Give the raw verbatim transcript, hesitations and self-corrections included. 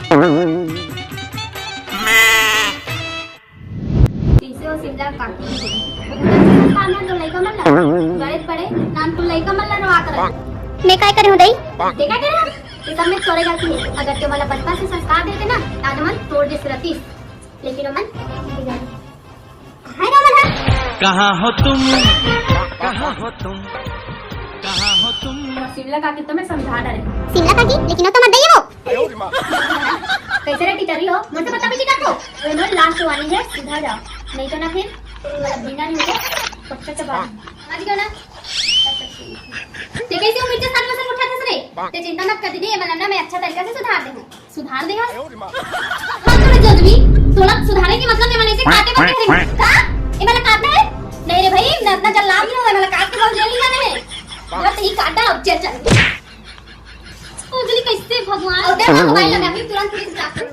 कइसे हो शिमला काकी? उधर से संस्कार में तो लइका मन ला। गलत पड़े, नाम तो लइका मन ला रोवा कर। मैं काय करे हूँ दई? देखा करे? ये सब में तोरे गलती है। अगर ते मन ला बचपन से संस्कार देते ना, आज मन तोर जैसे रहतीस। लेकिन ओमन हाय रे मन हा। कहाँ हो तुम? कहाँ हो तुम? कहाँ हो तुम? शिमला काकी तो मैं समझा डारे। शिमला काकी, लेकिन वो तो मत दइए वो। कइसे रे टीचर हो? मुझसे बदतमीजी कर दो। ये नो लास्ट वार्निंग है, सुधर जाओ। नहीं तो ना फिर मतलब बिना नहीं होता, पक्का चबा। समझ गया ना? ते कइसे उम्मीद के साथ मसल उठा थे रे? ते चिंता मत कर दीदी, ये मन ला ना मैं अच्छा तरीका से सुधार दे हूँ। सुधार दे हस। हम तोला जजबी, तोला सुधारे के मतलब ये मन ऐसे काटे बर कह रही। का? ये मन ला काटना है? नहीं रे भाई, मैं इतना जल्लाद नहीं हूँ, ये मन ला काट के बहुत जेल नहीं जाना है। बस यही काटा अब, चल, चल। उजली कैसे भगवान? और तेरा मोबाइल लगा के तुरंत पुलिस बुला कर।